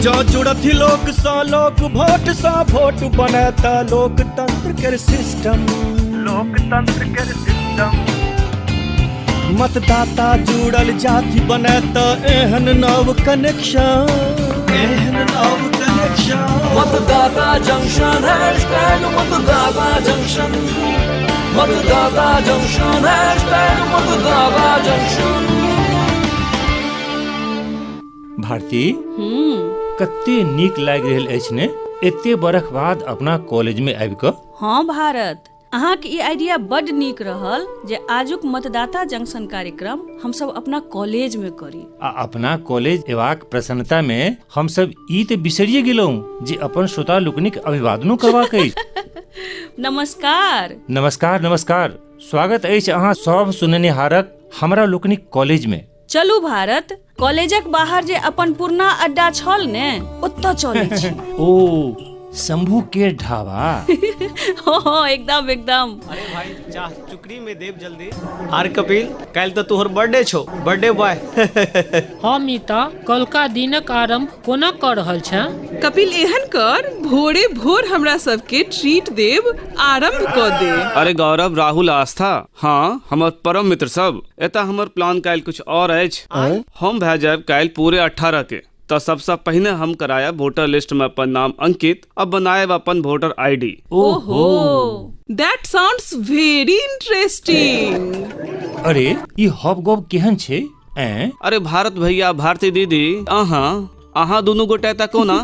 जँ जुड़थि लोक सँ लोक, वोट सँ वोट बनत लोकतंत्र केर सिस्टम। लोकतंत्र केर सिस्टम। मतदाता जुड़ल जाति बनत एहन नव कनेक्शन, एहन नव कनेक्शन। मतदाता जंक्शन, हैशटैग मतदाता जंक्शन। मतदाता जंक्शन, हैशटैग मतदाता जंक्शन। भारती, कते नीक लागि रहल अछि ने एते बरख बाद अपना कॉलेज में आबि कऽ। हाँ भारत, अहाँके ई आइडिया बड्ड नीक रहल जे आजुक मतदाता जंक्शन कार्यक्रम हमसब अपना कॉलेज में करी। आ अपना कॉलेज एबाक प्रसन्नता में हमसब ई तऽ बिसरिये गेलहुँ जे अपन श्रोता लोकनिक अभिवादनो करबाक अछि। नमस्कार। नमस्कार नमस्कार, स्वागत अछि अहाँ सब सुननिहारक हमरा लोकनिक कॉलेज में। चलू भारत, कॉलेजक बाहर जे अपन पुरना अड्डा छल ने, ओतऽ चलै छी। ओ शंभू के ढाबा। हाँ, एकदम एकदम। अरे भाई, चाह चुकरी में देव जल्दी। आर कपिल, काल्हि तऽ तोहर बर्थडे छौ, बर्थडे बॉय। हाँ मीता, कलका दिनक आरंभ कोना कऽ रहल छें? कपिल, एहन कर, भोरे भोर हमरा सबके ट्रीट देब आरंभ कऽ दे। अरे गौरव, राहुल, आस्था, हाँ हमर परम मित्र सब, एतऽ हमर प्लान काल्हि किछु और अछि। हम भए जायब काल्हि पूरे 18 के, तऽ सबसँ पहिने हम करायब वोटर लिस्ट में अपन नाम अंकित आ बनायब अपन वोटर आईडी। ओहो, that sounds very interesting. अरे ई हब गब केहन छै? ऐं? अरे भारत भैया, भारती दीदी, अहाँ अहाँ दुनू गोटे एतऽ कोना?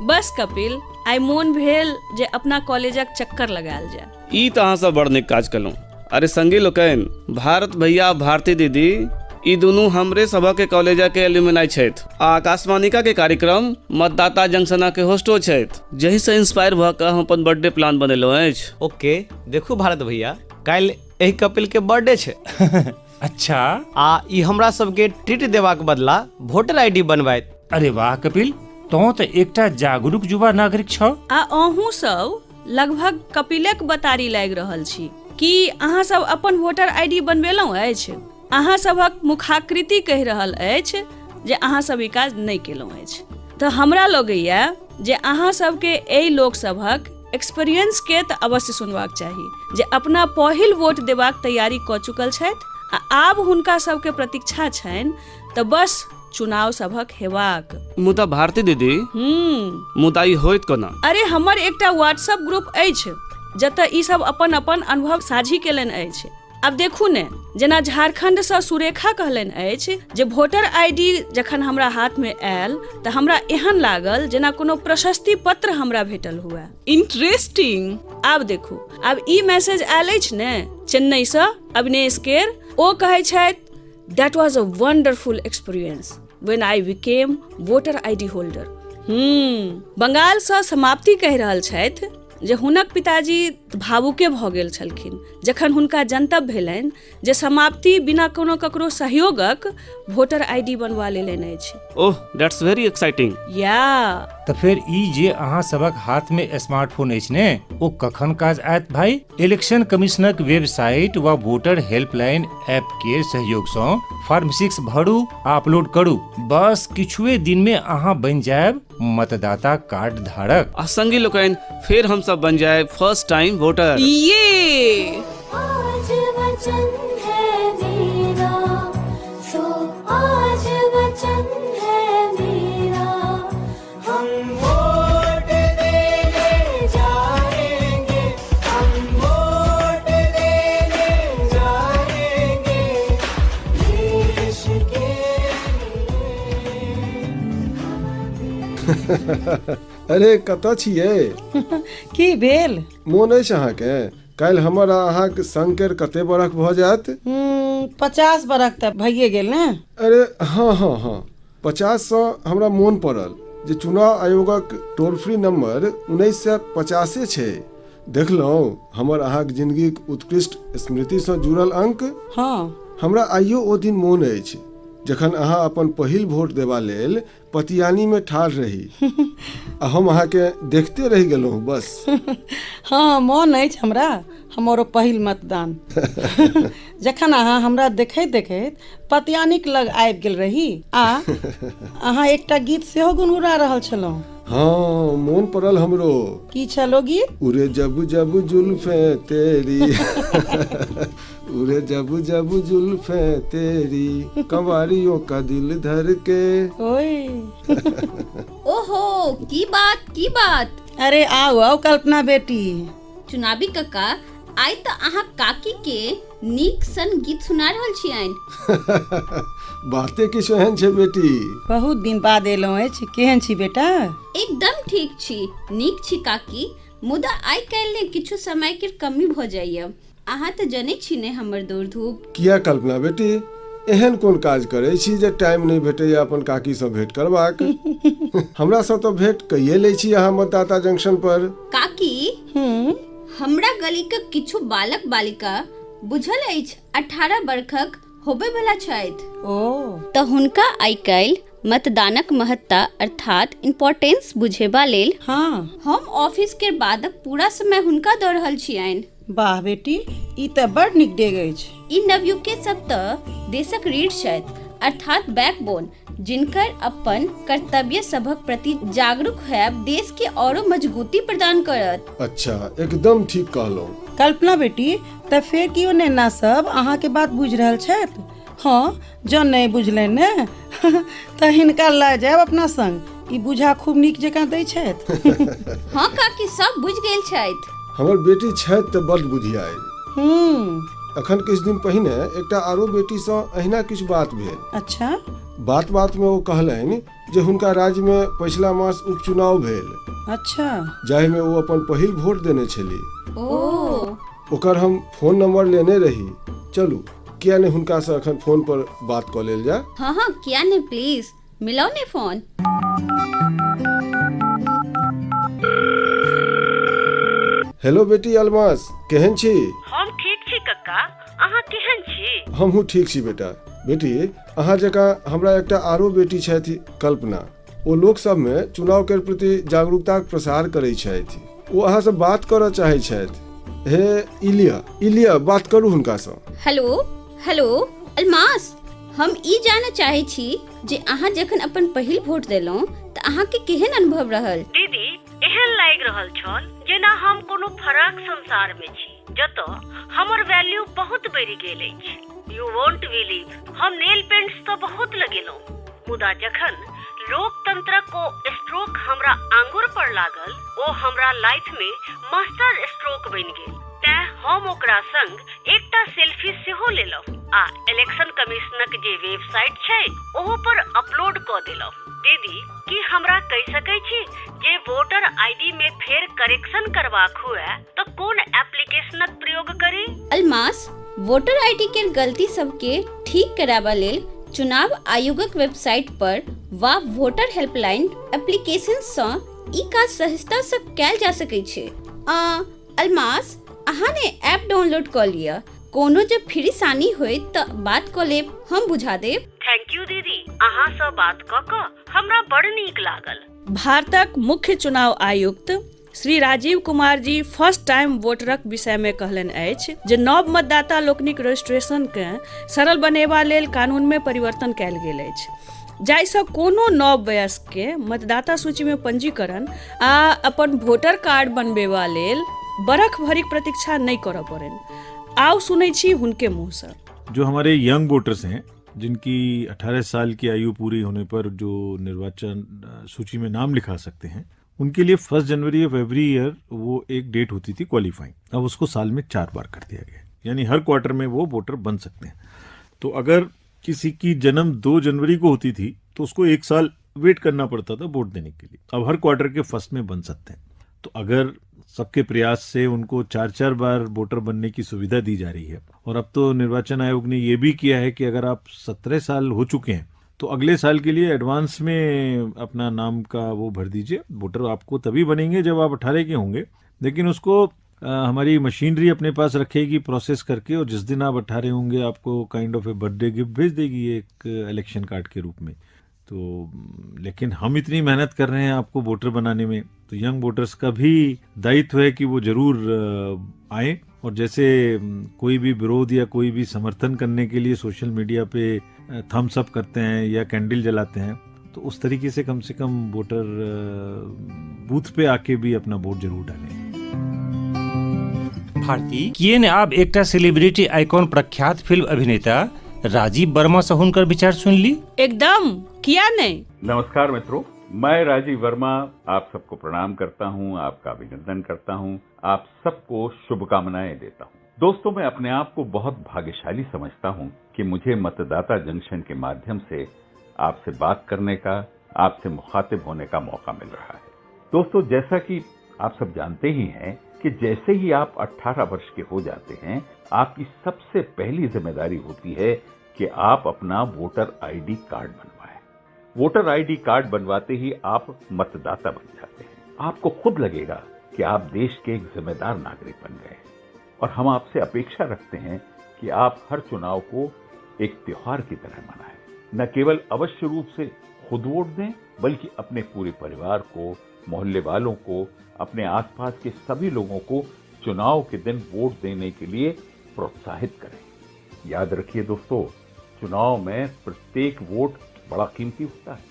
बस कपिल, आइ मोन भेल जे अपना कॉलेजक चक्कर लगायल जाय। ई तऽ अहाँ सब बड़ नीक काज केलहुँ। अरे संगी लोकनि, भारत भैया आ भारती दीदी ई दुनू हमरे सभक के कॉलेज के एल्यूमिनाई छथि आ आकाशवाणिका के कार्यक्रम मतदाता जंक्शना के होस्टो छथि, जाहि से इंस्पायर भऽ कऽ हम अपन बर्थडे प्लान बनेलहुँ अछि। ओके, देखू भारत भैया, काल्हि एहि कपिल के बर्थडे छै। अच्छा। आ ई हमरा सबके ट्रीट देबाक बदला वोटर आईडी बनवायत। अरे वाह कपिल, तों तऽ एकटा जागरूक युवा नागरिक छह। आ अहूँ सब लगभग कपिलक बतारी लागि रहल छी। की अहाँ सब अपन वोटर आईडी बनबेलहुँ अछि? अहाँ सभक मुखाकृति कहि रहल अछि जे अहाँ सब ई काज नहि केलहुँ अछि। तऽ हमरा लगैया जे अहाँ सबके एहि लोक सभक एक्सपीरियंस के तऽ अवश्य सुनबाक चाही जे अपना पहिल वोट देबाक तैयारी कऽ चुकल छथि आ आब हुनका सबके प्रतीक्षा छनि तऽ बस चुनाव सभक हेबाक। मुदा भारती दीदी, मुदा ई होइत कोना? अरे हमर एकटा व्हाट्सएप ग्रुप अछि जतऽ ई सब अपन अपन अनुभव साझी केलनि अछि। आब देखू ने, जेना झारखंडसँ सुरेखा कहलनि अछि जे वोटर आईडी जखन हमरा हाथमे आयल तऽ हमरा एहन लागल जेना कोनो प्रशस्ति पत्र हमरा भेटल हुए। इंटरेस्टिंग। आब देखू, आब ई मैसेज आयल अछि ने चेन्नईसँ अविनेश केर, ओ कहै छथि that was a wonderful experience when I became voter ID holder. बंगालसँ समाप्ति कहि रहल छथि जे हुनक पिताजी भावुके भऽ गेल छलखिन जखन हुनका जनतब भेलनि जे समाप्ति बिना कोनो ककरो सहयोगक वोटर आईडी बनवा लेलनि अछि। ओह, that's very exciting. या तऽ फेर ई जे अहाँ सभक हाथ में स्मार्टफोन अछि ने, ओ कखन काज आयत भाई? इलेक्शन कमीशनक वेबसाइट वा वोटर हेल्पलाइन ऐप के सहयोग सँ फॉर्म 6 भरू आ अपलोड करू। बस किछुए दिन में अहाँ बनि जायब मतदाता कार्ड धारक। आ संगी लोकनि, फेर हम सब बन जाए फर्स्ट टाइम वोटर। ये आज वचन है मेरा, सो आज वचन है मेरा, हम वोट देने जाएंगे, हम वोट देने जाएंगे देश के लिए। अरे कतऽ छियै? की भेल? मोन अछि अहाँके काल्हि हमर आ अहाँक संग केर कते बरख भऽ जायत? 50 बरख तऽ भइए गेल ने। अरे हाँ हाँ हाँ, 50 सँ हमरा मोन पड़ल जे चुनाव आयोगक टोल फ्री नंबर 1950 छै। देखलहुँ हमर अहाँक जिंदगीक उत्कृष्ट स्मृतिसँ जुड़ल अंक? हाँ। हमरा आइयो ओ दिन मोन अछि। जखन अहाँ अपन पहिल वोट देबा लेल पतियानीमे ठाढ़ रही आ हम अहाँके देखते रहि गेलहुँ बस। हँ, मोन अछि हमरा हमरो पहिल मतदान, जखन अहाँ हमरा देखैत देखैत पतियानीक लग आबि गेल रही आ अहाँ एकटा गीत सेहो गुनगुना रहल छलहुँ। हाँ, मोन पड़ल हमरो। की छल ओ गीत? उरे जब जब जुल्फे तेरी, उरे जब जब जुल्फे तेरी, कंवारियों का दिल धर के। ओए। ओहो, की बात, की बात! अरे आउ आउ कल्पना बेटी। चुनावी कक्का, आइ तऽ अहाँ काकी के नीक सन गीत सुना रहल छियनि। बाते किछु एहन छै बेटी। बहुत दिन बाद एलहुँ अछि, केहन छी बेटा? एकदम ठीक छी, नीक छी काकी। मुदा आइ काल्हि ने किछु समय के कमी भऽ जाइए। अहाँ तऽ जनै छी ने हमर दौड़ धूप। किया कल्पना बेटी, एहन कोन काज करै छी जे टाइम नहि भेटैया अपन काकीसँ भेंट करबाक? हमरा सँ तऽ भेंट कइए लै छी अहाँ मतदाता जंक्शन पर। काकी, हमरा गली के किछु बालक बालिका बुझल अछि 18 बरखक होबे वाला छथि। ओ। तऽ हुनका आइ काल्हि मतदानक महत्ता अर्थात इम्पोर्टेंस बुझेबा लेल हम ऑफिस के बादक पूरा समय हुनका दऽ रहल छियनि। वाह बेटी, ई तऽ बड़ नीक डेग अछि। ई नवयुवके सब तऽ देशक रीढ़ छथि अर्थात बैकबोन, जिनकर अपन कर्तव्य सभक प्रति जागरूक होयब देश के औरो मजबूती प्रदान करत। अच्छा, एकदम ठीक कहलहुँ। कल्पना बेटी, तऽ फेर कियो नेना सब अहाँके बात बुझि रहल छथि? हँ, जँ नहि बुझलनि ने तऽ हिनका लऽ जायब अपना संग, ई बुझा खूब नीक जकाँ दै छथि। हँ काकी, सब बुझि गेल छथि। हमर बेटी छथि तऽ बड्ड बुधियारि। अखन किछु दिन पहिने एकटा आरो बेटीसँ अहिना किछु बात भेल। अच्छा। बात बात में ओ कहलनि जे हुनका राज्य में पछिला मास उपचुनाव भेल। अच्छा। जाहिमे ओ अपन पहिल वोट देने छली। ओ। ओकर हम फोन नंबर लेने रही। चलू, किया नहि हुनकासँ अखन फोन पर बात कऽ लेल जाय। हाँ हाँ, किया नहीं, प्लीज मिलाओ ने फोन। हेलो बेटी अलमास, केहन छी? हम ठीक छी कक्का, अहाँ केहन छी? हमहूँ ठीक छी बेटा। बेटी, अहाँ जकाँ हमरा एकटा आरो बेटी छथि कल्पना। ओ लोक सबमे चुनाव के प्रति जागरूकताक प्रसार करै छथि। ओ अहाँसँ बात करऽ चाहै छथि। हे, ई लिअ, ई लिअ, बात करू हुनकासँ। हेलो हेलो अलमास, हम ई जानऽ चाहै छी जे अहाँ जखन अपन पहिल वोट देलहुँ तऽ अहाँके केहन अनुभव रहल? दीदी, एहन लागि रहल छल जेना हम कोनो फराक संसार में छी जतऽ हमर वैल्यू बहुत बढ़ि गेल अछि। You won't believe, हम नेल पेंट्स तऽ बहुत लगेलहुँ, मुदा जखन लोकतंत्रक ओ स्ट्रोक हमरा आंगुर पर लागल, ओ हमरा लाइफ में मास्टर स्ट्रोक बनि गेल। तें हम ओकरा संग एकटा सेल्फी सेहो लेलहुँ आ इलेक्शन कमीशनक जे वेबसाइट छै ओहो पर अपलोड कऽ देलहुँ। दीदी, की हमरा कहि सकै छी जे वोटर आईडी में फेर करेक्शन करबाक हुए तऽ कोन एप्लीकेशनक प्रयोग करी? अलमास, वोटर आईडी के गलती सबके ठीक कराबा लेल चुनाव आयोगक वेबसाइट पर वा वोटर हेल्पलाइन एप्लीकेशन सँ ई काज सहजता सँ कयल जा सकै छै। अलमास, अहाँ ने ऐप डाउनलोड कऽ लिअ। कोनो जे फिरिसानी होय तऽ बात कऽ लेब, हम बुझा देब। Thank you दीदी, अहाँ सँ बात कऽ कऽ हमरा बड़ नीक लागल। भारतक मुख्य चुनाव आयुक्त श्री राजीव कुमार जी फर्स्ट टाइम वोटरक विषयमे कहलनि अछि जे नव मतदाता लोकनिक रजिस्ट्रेशनकेँ सरल बनेबा लेल कानूनमे परिवर्तन कयल गेल अछि, जाहिसँ कोनो नव वयस्कके मतदाता सूचीमे पंजीकरण आ अपन वोटर कार्ड बनबेबा लेल बरख भरिक प्रतीक्षा नहि करऽ पड़नि। आउ सुनै छी हुनके मुँहसँ। जो हमारे यंग वोटर्स हैं, जिनकी 18 साल की आयु पूरी होने पर जो निर्वाचन सूची में नाम लिखा सकते हैं, उनके लिए 1 जनवरी ऑफ एवरी ईयर वो एक डेट होती थी क्वालिफाइंग। अब उसको साल में 4 बार कर दिया गया, यानी हर क्वार्टर में वो वोटर बन सकते हैं। तो अगर किसी की जन्म 2 जनवरी को होती थी तो उसको 1 साल वेट करना पड़ता था वोट देने के लिए। अब हर क्वार्टर के फर्स्ट में बन सकते हैं। तो अगर सबके प्रयास से उनको 4-4 बार वोटर बनने की सुविधा दी जा रही है, और अब तो निर्वाचन आयोग ने ये भी किया है कि अगर आप 17 साल हो चुके हैं तो अगले साल के लिए एडवांस में अपना नाम का वो भर दीजिए। वोटर आपको तभी बनेंगे जब आप 18 के होंगे, लेकिन उसको हमारी मशीनरी अपने पास रखेगी प्रोसेस करके, और जिस दिन आप 18 होंगे आपको kind of a birthday gift भेज देगी एक इलेक्शन कार्ड के रूप में। तो लेकिन हम इतनी मेहनत कर रहे हैं आपको वोटर बनाने में, तो यंग वोटर्स का भी दायित्व है कि वो ज़रूर आए। और जैसे कोई भी विरोध या कोई भी समर्थन करने के लिए सोशल मीडिया पे थम्स अप करते हैं या कैंडल जलाते हैं, तो उस तरीके से कम वोटर बूथ पे आके भी अपना वोट जरूर डालें। भारती, किए ने आब एकटा सेलिब्रिटी आइकॉन प्रख्यात फिल्म अभिनेता राजीव वर्मा से हुनकर विचार सुन ली। एकदम, किया नहीं। नमस्कार मित्रों, मैं राजीव वर्मा आप सबको प्रणाम करता हूं, आपका अभिनंदन करता हूं, आप सबको शुभकामनाएं देता हूं। दोस्तों, मैं अपने आप को बहुत भाग्यशाली समझता हूं कि मुझे मतदाता जंक्शन के माध्यम से आपसे बात करने का, आपसे मुखातिब होने का मौका मिल रहा है। दोस्तों, जैसा कि आप सब जानते ही हैं कि जैसे ही आप 18 वर्ष के हो जाते हैं, आपकी सबसे पहली जिम्मेदारी होती है कि आप अपना वोटर आईडी कार्ड बनवाएं। वोटर आईडी कार्ड बनवाते ही आप मतदाता बन जाते हैं। आपको खुद लगेगा कि आप देश के एक जिम्मेदार नागरिक बन गए हैं। और हम आपसे अपेक्षा रखते हैं कि आप हर चुनाव को एक त्योहार की तरह मनाएं। न केवल अवश्य रूप से खुद वोट दें, बल्कि अपने पूरे परिवार को, मोहल्ले वालों को, अपने आसपास के सभी लोगों को चुनाव के दिन वोट देने के लिए प्रोत्साहित करें। याद रखिए दोस्तों, चुनाव में प्रत्येक वोट बड़ा कीमती होता है,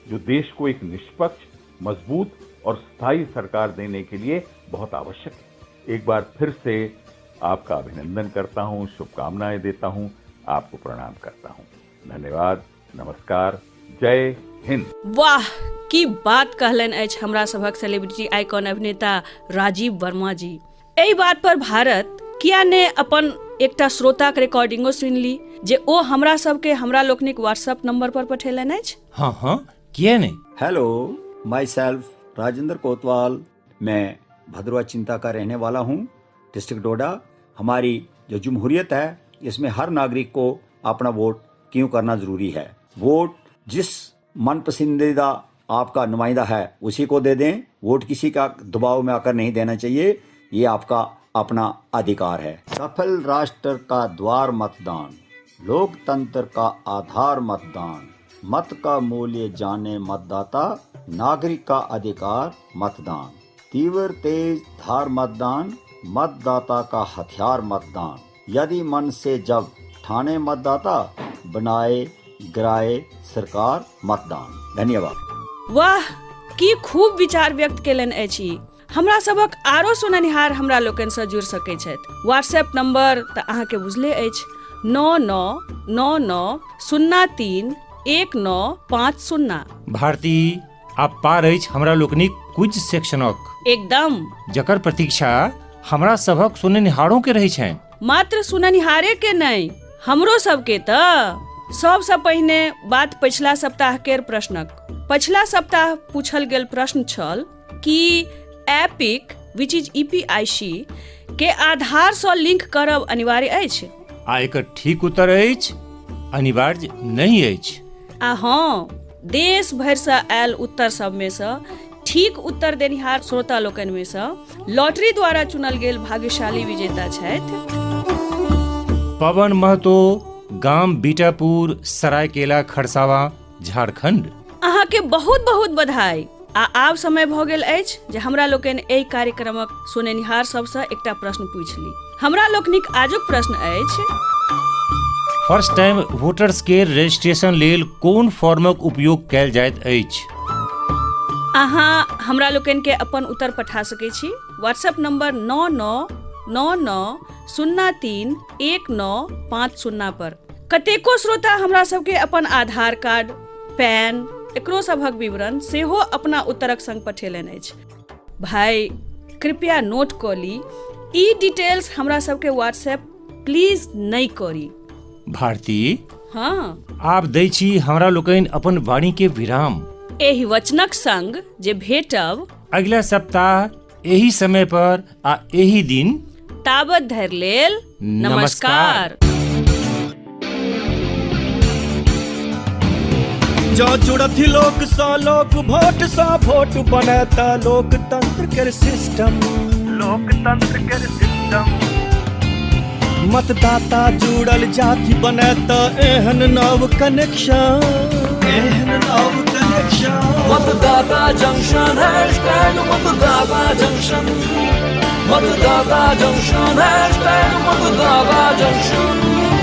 जो देश को एक निष्पक्ष, मजबूत और स्थायी सरकार देने के लिए बहुत आवश्यक है। एक बार फिर से आपका अभिनंदन करता हूं, शुभकामनाएं देता हूं, आपको प्रणाम करता हूं। धन्यवाद, नमस्कार, जय हिंद। वाह, की बात कहलनि अछि हमरा सभक सेलिब्रिटी आइकॉन अभिनेता राजीव वर्मा जी। एहि बात पर भारत किया ने अपन एकटा श्रोताक रिकॉर्डिंगो सुनि ली जे ओ हमरा सबके हमरा लोकनिक व्हाट्सएप नंबर पर पठेलनि अछि। हाँ हाँ, किया नहीं। हेलो, my self Rajendra कोतवाल, मैं भद्रवा चिंता का रहने वाला हूँ, डिस्ट्रिक्ट डोडा। हमारी जो जमहूरियत है, इसमें हर नागरिक को अपना वोट क्यों करना ज़रूरी है। वोट जिस मन पसंदीदा आपका नुमाइंदा है उसी को दे दें। वोट किसी का दबाव में आकर नहीं देना चाहिए, ये आपका अपना अधिकार है। सफल राष्ट्र का द्वार मतदान, लोकतंत्र का आधार मतदान, मत का मूल्य जाने मतदाता, नागरिक का अधिकार मतदान, तीव्र तेज धार मतदान, मतदाता का हथियार मतदान, यदि मन से जब ठाने मतदाता, बनाए गिराए सरकार मतदान। धन्यवाद। वाह, की खूब विचार व्यक्त केलनि अछि। हमरा सभक आरो सुननिहार हमरा लोकनिसँ जुड़ि सकैत छथि। व्हाट्सएप नंबर तऽ अहाँके बुझले अछि, 9 9 9 9 0 3 1 9 5 0। भारती, आब पार अछि हमरा लोकनिक क्विज सेक्शनक, एकदम, जकर प्रतीक्षा हमरा सभक सुननिहारों के रहै छनि। मात्र सुननिहारे के नहि, हमरो सबके। तऽ सबसँ पहिने बात पछिला सप्ताह केर प्रश्नक। पछिला सप्ताह पूछल गेल प्रश्न छल कि एपिक which is EPIC के आधारसँ लिंक करब अनिवार्य अछि। आ एकर ठीक उत्तर अछि अनिवार्य नहि अछि। आ हँ, देश भरिसँ आयल उत्तर सबमे सँ ठीक उत्तर देनिहार श्रोता लोकनिमे सँ लॉटरी द्वारा चुनल गेल भाग्यशाली विजेता छथि पवन महतो, गाम बीटापुर, सरायकेला खरसावां, झारखंड। अहाँके बहुत बहुत बधाई। आ आब समय भऽ गेल अछि जे हमरा लोकनि एहि कार्यक्रमक सुननिहार सबसँ एकटा प्रश्न पूछि ली। हमरा लोकनिक आजुक प्रश्न अछि, फर्स्ट टाइम वोटर्स के रजिस्ट्रेशन लेल कोन फॉर्मक उपयोग कयल जाइत अछि? अहाँ हमरा लोकनिके अपन उत्तर पठा सकैत छी व्हाट्सएप नंबर 9 9 9 9 0 3 1 9 5 0 पर। कतेको श्रोता हमरा सबके अपन आधार कार्ड, पैन, एकरो सभक विवरण सेहो अपना उत्तरक संग पठेलनि अछि। भाई, कृपया नोट कऽ ली, ई डिटेल्स हमरा सबके व्हाट्सएप प्लीज नहि करी। भारती, हाँ, आब दै छी हमरा लोकनि अपन वाणी के विराम। एहि वचनक संग जे भेटब अगिला सप्ताह एही समय पर आ एही दिन। ताबत धरि लेल नमस्कार। जँ जुड़थि लोक सँ लोक, वोट सँ वोट बनत लोकतंत्र केर सिस्टम। लोकतंत्र केर सिस्टम। मतदाता जुड़ल जाति बनत एहन नव कनेक्शन, एहन नव कनेक्शन। मतदाता जंक्शन, हैशटैग मतदाता जंक्शन। मतदाता जंक्शन, हैशटैग मतदाता जंक्शन।